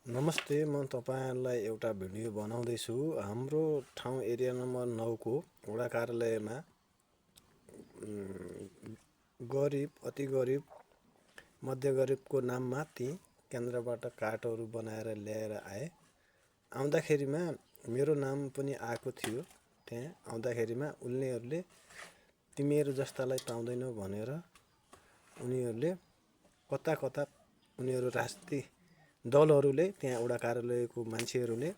नमस्ते, म तपाईँहरूलाई एउटा भिडियो बनाउँदैछु। हाम्रो ठाउँ एरिया नम्बर 9 को वडा कार्यालयमा गरिब, अति गरिब, मध्य गरिबको नाममा ती केन्द्रबाट कार्डहरू बनाएर ल्याएर आए। आउँदाखेरिमा मेरो नाम पनि आएको थियो। त्यहाँ आउँदाखेरिमा उनीहरूले तिमीहरू जस्तालाई पाउँदैनौ भनेर उनीहरूले कता कता उनीहरू राजनीति दलहरूले त्यहाँ वडा कार्यालयको मान्छेहरूले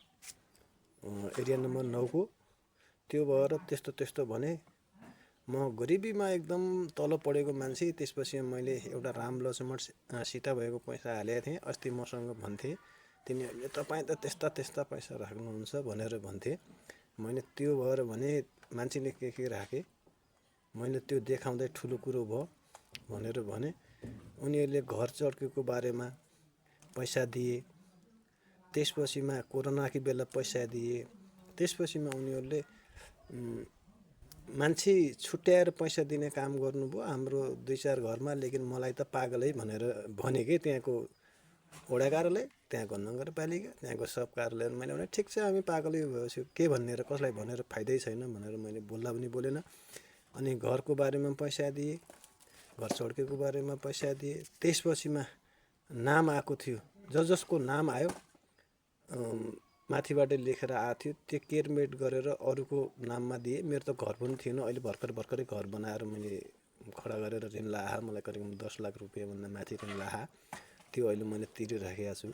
एरिया नम्बर 9 को त्यो भएर त्यस्तो भने। म गरिबीमा एकदम तल पढेको मान्छे। त्यसपछि मैले एउटा राम लक्ष्मण सीता भएको पैसा हालेको थिएँ। अस्ति मसँग भन्थे तिमीहरूले तपाईँ त त्यस्ता पैसा राख्नुहुन्छ भनेर भन्थे। मैले त्यो भएर भने मान्छेले के राखे, मैले त्यो देखाउँदै ठुलो कुरो भयो भनेर भने। उनीहरूले घर चर्केको बारेमा पैसा दिए। त्यसपछिमा कोरोनाको बेला पैसा दिए। त्यसपछिमा उनीहरूले मान्छे छुट्याएर पैसा दिने काम गर्नुभयो हाम्रो 2-4 घरमा। लेकिन मलाई त पागलै भनेर भने के त्यहाँको वडा कार्यालय, त्यहाँको नगरपालिका, त्यहाँको सब कार्यालय। मैले भने ठिक छ, हामी पागलै भएपछि के भन्ने र कसलाई भनेर फाइदै छैन भनेर मैले बोल्दा पनि बोलेन। अनि घरको बारेमा पैसा दिए, घर चड्केको बारेमा पैसा दिए। त्यसपछिमा नाम आएको थियो, जसको नाम आयो माथिबाट लेखेर आएको थियो त्यो केयरमेट गरेर अरूको नाममा दिए। मेरो त घर पनि थिएन। अहिले भर्खरै घर बनाएर मैले खडा गरेर ऋण लाहा, मलाई करिब 10 लाख रुपियाँभन्दा माथि ऋण लाहा। त्यो अहिले मैले तिरिराखेको छु।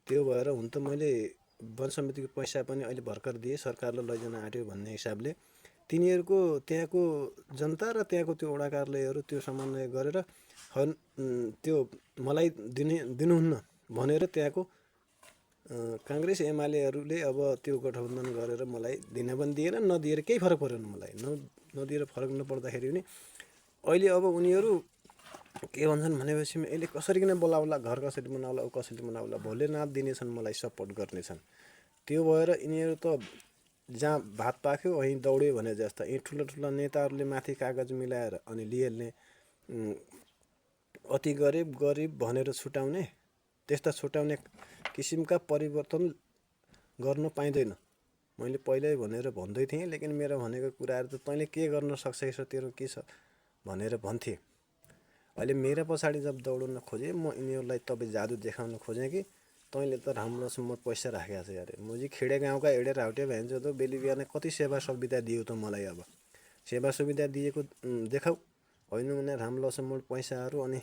त्यो भएर हुन त मैले वन समितिको पैसा पनि अहिले भर्खर दिएँ, सरकारले लैजान आँट्यो भन्ने हिसाबले। तिनीहरूको त्यहाँको जनता र त्यहाँको त्यो वडा कार्यालयहरू त्यो समन्वय गरेर त्यो मलाई दिनुहुन्न भनेर त्यहाँको काङ्ग्रेस एमालेहरूले अब त्यो गठबन्धन गरेर मलाई दिन पनि दिएन, नदिएर केही फरक परेन। मलाई नदिएर फरक नपर्दाखेरि पनि अहिले अब उनीहरू के भन्छन् भनेपछि यसले कसरी किन बोलाउला, घर कसरी बनाउला, ऊ कसरी बनाउला, भोलि नाप दिनेछन्, मलाई सपोर्ट गर्नेछन्। त्यो भएर यिनीहरू त जहाँ भात पाक्यो वहीँ दौड्यो भने जस्ता यी ठुला नेताहरूले माथि कागज मिलाएर अनि लिएल्ने अति गरिब भनेर छुटाउने, त्यस्ता छुटाउने किसिमका परिवर्तन गर्न पाइँदैन। मैले पहिल्यै भनेर भन्दै थिएँ। लेकिन मेरो भनेको कुराहरू त तैँले के गर्न सक्छस्, तेरो के छ भनेर भन्थे। अहिले मेरो पछाडि जब दौडन खोजेँ, म यिनीहरूलाई तपाईँ जादु देखाउन खोजेँ कि तैँले त राम्रो म पैसा राखेको छ यार। मुजी खेडे गाउँका एडे राउटे भन्छ त बेली बिहान कति सेवा सुविधा दियो त मलाई। अब सेवा सुविधा दिएको देखाऊ, होइन भने रामलक्ष्मण पैसाहरू अनि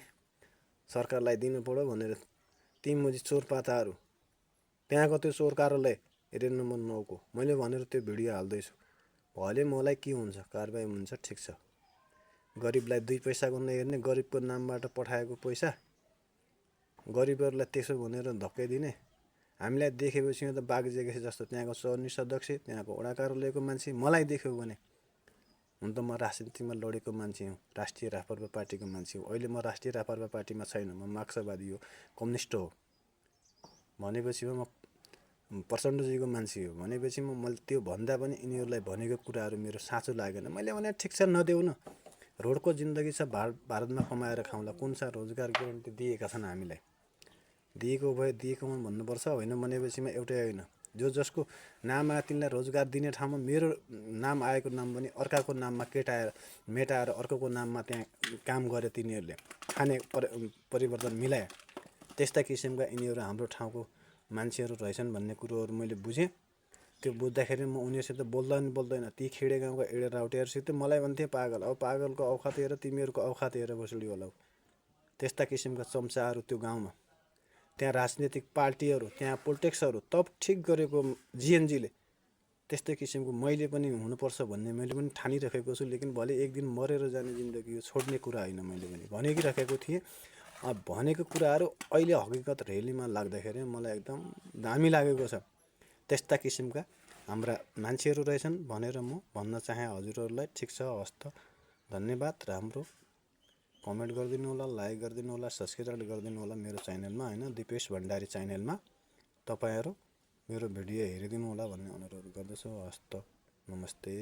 सरकारलाई दिनु पर्यो भनेर ती मुजी चोरपाताहरू त्यहाँको त्यो चोर कार्यालय एरिया नम्बर 9 को मैले भनेर त्यो भिडियो हाल्दैछु। भले मलाई के हुन्छ, कारबाही हुन्छ, ठिक छ। गरिबलाई 2 पैसाको नहेर्ने, गरिबको नामबाट पठाएको पैसा गरिबहरूलाई त्यसो भनेर धक्कै दिने। हामीलाई देखेपछि त बाघ जेगेसे जस्तो त्यहाँको चौरनी सदस्य, त्यहाँको वडा कार्यालयको मान्छे मलाई देख्यो भने, हुन त म राजनीतिमा लडेको मान्छे हुँ, राष्ट्रिय राप्रपा पार्टीको मान्छे हुँ। अहिले म राष्ट्रिय राप्रपा पार्टीमा छैन, म मार्क्सवादी हो, कम्युनिस्ट हो भनेपछि म प्रचण्डजीको मान्छे हो भनेपछि मैले त्यो भन्दा पनि यिनीहरूलाई भनेको कुराहरू मेरो साँचो लागेन। मैले भने ठिक छ, नदेऊ न, रोडको जिन्दगी छ, भारतमा कमाएर खाउँला, कुन छ रोजगार ग्यारेन्टी दिएका छन् हामीलाई, दिएको भए दिएकोमा भन्नुपर्छ। होइन भनेपछि एउटै होइन, जसको नाम आयो तिनलाई रोजगार दिने ठाउँमा मेरो नाम आएको नाम पनि अर्काको नाममा मेटाएर अर्कोको नाममा त्यहाँ काम गरे तिनीहरूले, खाने परिवर्तन मिलाए। त्यस्ता किसिमका यिनीहरू हाम्रो ठाउँको मान्छेहरू रहेछन् भन्ने कुरोहरू मैले बुझेँ। त्यो बुझ्दाखेरि म उनीहरूसित बोल्दैन। ती खेडे गाउँका एडे राउटेहरूसित मलाई भन्थे पागल। अब पागलको औकात हेर, तिमीहरूको औकात हेर बसुली होला। त्यस्ता किसिमका चम्चाहरू त्यो गाउँमा, त्यहाँ राजनीतिक पार्टीहरू, त्यहाँ पोलिटिक्सहरू तब ठिक गरेको जिएनजीले त्यस्तै किसिमको मैले पनि हुनुपर्छ भन्ने मैले पनि ठानिराखेको छु। लेकिन भले एक दिन मरेर जाने जिन्दगी हो, छोड्ने कुरा होइन। मैले पनि भनिराखेको थिएँ। भनेको कुराहरू अहिले हकीकत रेलीमा लाग्दाखेरि मलाई एकदम दामी लागेको छ। त्यस्ता किसिमका हाम्रा मान्छेहरू रहेछन् भनेर म भन्न चाहे हजुरहरूलाई। ठिक छ, हस् त, धन्यवाद। राम्रो कमेन्ट गरिदिनु होला, लाइक गरिदिनु होला, सब्सक्राइब गरिदिनु होला मेरो च्यानलमा, होइन दिपेश भण्डारी च्यानलमा। तपाईँहरू मेरो भिडियो हेरिदिनु होला भन्ने अनुरोध गर्दछु। हस् त, नमस्ते।